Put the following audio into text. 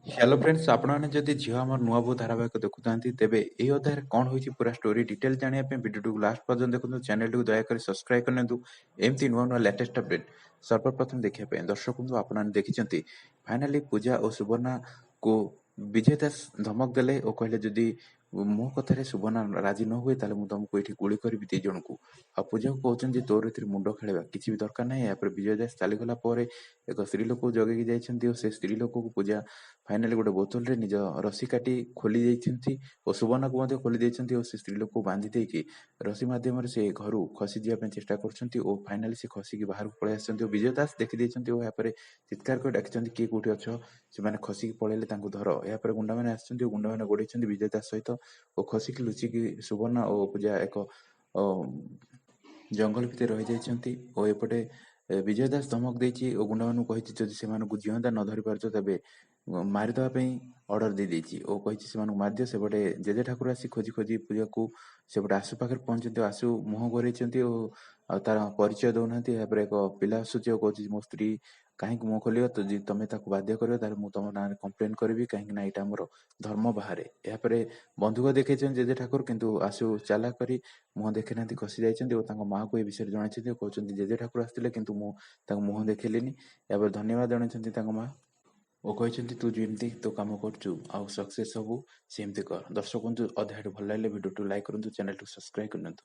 Hello friends, ଆପଣମାନେ ଯଦି ଝିଅ ଆମର ନୂଆ ବୋହୂ ଧାରାବାହିକ ଦେଖୁଥାନ୍ତି, ତେବେ ଏହି ଅଧ୍ୟାୟରେ କ'ଣ ହୋଇଛି ପୁରା ଷ୍ଟୋରି ଡିଟେଲ୍ ଜାଣିବା ପାଇଁ ଭିଡ଼ିଓଟିକୁ ଲାଷ୍ଟ ପର୍ଯ୍ୟନ୍ତ ଦେଖନ୍ତୁ। ଚ୍ୟାନେଲଟିକୁ ଦୟାକରି ସବସ୍କ୍ରାଇବ୍ କରିନିଅନ୍ତୁ ଏମିତି ନୂଆ ନୂଆ ଲାଟେଷ୍ଟ ଅପଡେଟ୍ ସର୍ବପ୍ରଥମେ ଦେଖିବା ପାଇଁ। ଦର୍ଶକ ବନ୍ଧୁ, ଆପଣମାନେ ଦେଖିଛନ୍ତି ଫାଇନାଲି ପୂଜା ଓ ସୁବର୍ଣ୍ଣାକୁ ବିଜୟ ଦାସ ଧମକ ଦେଲେ ଓ କହିଲେ, ଯଦି ମୋ କଥାରେ ସୁବର୍ଣ୍ଣା ରାଜି ନ ହୁଏ ତାହେଲେ ମୁଁ ତମକୁ ଏଇଠି ଗୁଳି କରିବି ଦି ଜଣଙ୍କୁ। ଆଉ ପୂଜାକୁ କହୁଛନ୍ତି, ତୋର ଏଥିରେ ମୁଣ୍ଡ ଖେଳିବା କିଛି ବି ଦରକାର ନାହିଁ। ଏହାପରେ ବିଜୟ ଦାସ ଚାଲିଗଲା ପରେ ଏକ ସ୍ତ୍ରୀ ଲୋକକୁ ଜଗେଇକି ଯାଇଛନ୍ତି ଓ ସେ ସ୍ତ୍ରୀ ଲୋକକୁ ପୂଜା ଫାଇନାଲି ଗୋଟେ ବୋତଲରେ ନିଜ ରସି କାଟି ଖୋଲି ଦେଇଛନ୍ତି ଓ ସୁବର୍ଣ୍ଣାକୁ ମଧ୍ୟ ଖୋଲି ଦେଇଛନ୍ତି ଓ ସେ ସ୍ତ୍ରୀ ଲୋକକୁ ବାନ୍ଧି ଦେଇକି ରସି ମାଧ୍ୟମରେ ସେ ଘରୁ ଖସିଯିବା ପାଇଁ ଚେଷ୍ଟା କରୁଛନ୍ତି ଓ ଫାଇନାଲି ସେ ଖସିକି ବାହାରକୁ ପଳେଇ ଆସିଛନ୍ତି ଓ ବିଜୟ ଦାସ ଦେଖିଦେଇଛନ୍ତି ଓ ଏହାପରେ ଚିତ୍କାର କରି ଡାକିଛନ୍ତି, କିଏ କୋଉଠି ଅଛ, ସେମାନେ ଖସିକି ପଳେଇଲେ, ତାଙ୍କୁ ଧର। ଏହାପରେ ଗୁଣ୍ଡାମାନେ ଆସିଛନ୍ତି ଓ ଗୁଣ୍ଡାମାନେ ଗୋଡେଇଛନ୍ତି ବିଜୟ ଦାସ ସହିତ ଓ ଖସିକି ଲୁଚିକି ସୁବର୍ଣ୍ଣା ଓ ପୂଜା ଏକ ଜଙ୍ଗଲ ଭିତରେ ରହିଯାଇଛନ୍ତି। ଓ ଏପଟେ ବିଜୟ ଦାସ ଧମକ ଦେଇଛି ଓ ଗୁଣ୍ଡାମାନଙ୍କୁ କହିଛି, ଯଦି ସେମାନଙ୍କୁ ଜିଅନ୍ତା ନ ଧରି ପାରୁଛ ତେବେ ମାରିଦେବା ପାଇଁ ଅର୍ଡର ଦେଇଦେଇଛି ଓ କହିଛି ସେମାନଙ୍କୁ ମାରିଦିଅ। ସେପଟେ ଜେଜେ ଠାକୁର ଆସି ଖୋଜି ଖୋଜି ପୂଜାକୁ ସେପଟେ ଆସୁ ପାଖରେ ପହଞ୍ଚନ୍ତି ଓ ଆସୁ ମୁହଁ ଘୋରେଇଛନ୍ତି ଓ ଆଉ ତାର ପରିଚୟ ଦଉନାହାନ୍ତି। ଏହାପରେ ଏକ ପିଲା ଆସୁଛି ଓ କହୁଛି, ମୋ ସ୍ତ୍ରୀ କାହିଁକି ମୁହଁ ଖୋଲିବ, ତ ଯଦି ତମେ ତାକୁ ବାଧ୍ୟ କରିବ ତାହେଲେ ମୁଁ ତମ ନାଁରେ କମ୍ପ୍ଲେନ କରିବି, କାହିଁକି ନା ଏଇଟା ଆମର ଧର୍ମ ବାହାରେ। ଏହାପରେ ବନ୍ଧୁକ ଦେଖେଇଛନ୍ତି ଜେଜେ ଠାକୁର, କିନ୍ତୁ ଆସୁ ଚାଲାକ କରି ମୁହଁ ଦେଖେଇନାହାନ୍ତି, ଖସି ଯାଇଛନ୍ତି ଓ ତାଙ୍କ ମାଆକୁ ଏ ବିଷୟରେ ଜଣାଇଛନ୍ତି ଓ କହୁଛନ୍ତି ଜେଜେ ଠାକୁର ଆସିଥିଲେ କିନ୍ତୁ ମୁଁ ତାଙ୍କ ମୁହଁ ଦେଖେଇଲିନି। ଏହାପରେ ଧନ୍ୟବାଦ ଜଣାଇଛନ୍ତି ତାଙ୍କ ମା ଓ କହିଛନ୍ତି, ତୁ ଯେମିତି ତୋ କାମ କରୁଛୁ ଆଉ ସକ୍ସେସ୍ ହବୁ ସେମିତି କର। ଦର୍ଶକ ବନ୍ଧୁ, ଅଧ୍ୟାୟଟି ଭଲ ଲାଗିଲେ ଭିଡ଼ିଓଟିକୁ ଲାଇକ୍ କରନ୍ତୁ, ଚ୍ୟାନେଲଟିକୁ ସବସ୍କ୍ରାଇବ୍ କରିନିଅନ୍ତୁ।